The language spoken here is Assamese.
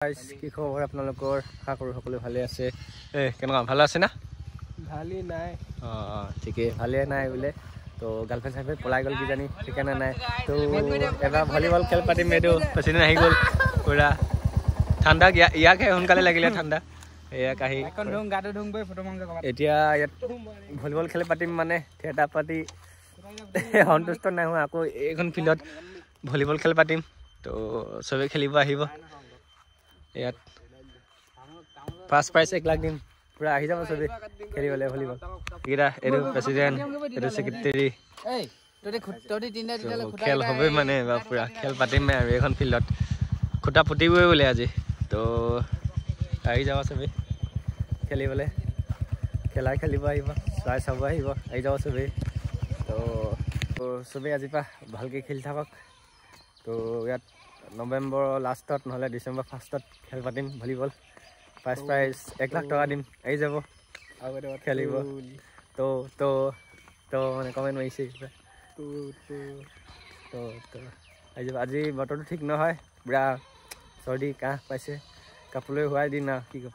গাইজ, কি খবৰ আপোনালোকৰ? আশা কৰোঁ সকলো ভালে আছে। এ কেনেকুৱা, ভালে আছে না? ভালেই নাই। অঁ, ঠিকেই, ভালে নাই বোলে। তো গাৰ্লফ্ৰেণ্ড চাৰ্লফ্ৰেণ্ড পলাই গ'ল কিজানি, সেইকাৰণে নাই। তো এবাৰ ভলীবল খেল পাতিম। এইটো প্ৰেচিডেণ্ট আহি গ'ল। পূৰা ঠাণ্ডা, ইয়াকহে সোনকালে লাগিলে ঠাণ্ডা। ইয়াক আহি এতিয়া ইয়াত ভলীবল খেল পাতিম, মানে থিয়েটাৰ পাতি সন্তুষ্ট নাই হোৱা, আকৌ এইখন ফিল্ডত ভলীবল খেল পাতিম। তো চবেই খেলিব আহিব। ইয়াত ফাৰ্ষ্ট প্ৰাইজ 1 লাখ দিম। পূৰা আহি যাব চবেই খেলিবলৈ ভলীবল। এইকেইটা, এইটো প্ৰেচিডেণ্ট, এইটো ছেক্ৰেটেৰী। খেল হ'বই, মানে এবাৰ পূৰা খেল পাতিমেই আৰু এইখন ফিল্ডত খুটা পুতিবই বোলে আজি। তো আহি যাব চবেই খেলিবলৈ, খেলাই খেলিব আহিব, চৰাই চাব আহিব, আহি যাব চবেই। তো চবেই আজিৰ পৰা ভালকৈ খেলি থাকক। তো ইয়াত নৱেম্বৰৰ লাষ্টত নহ'লে ডিচেম্বৰ ফাৰ্ষ্টত খেল পাতিম ভলীবল। ফাৰ্ষ্ট প্ৰাইজ 1 লাখ টকা দিম। আহি যাব খেলিব। তো তো তো মানে কমেণ্ট মাৰিছে কিবা। তো তো আহি যাব। আজি বতৰটো ঠিক নহয়, পূৰা চৰ্দি কাহ পাইছে, কাপোৰলৈ হোৱাই দিন আৰু কি ক'ব।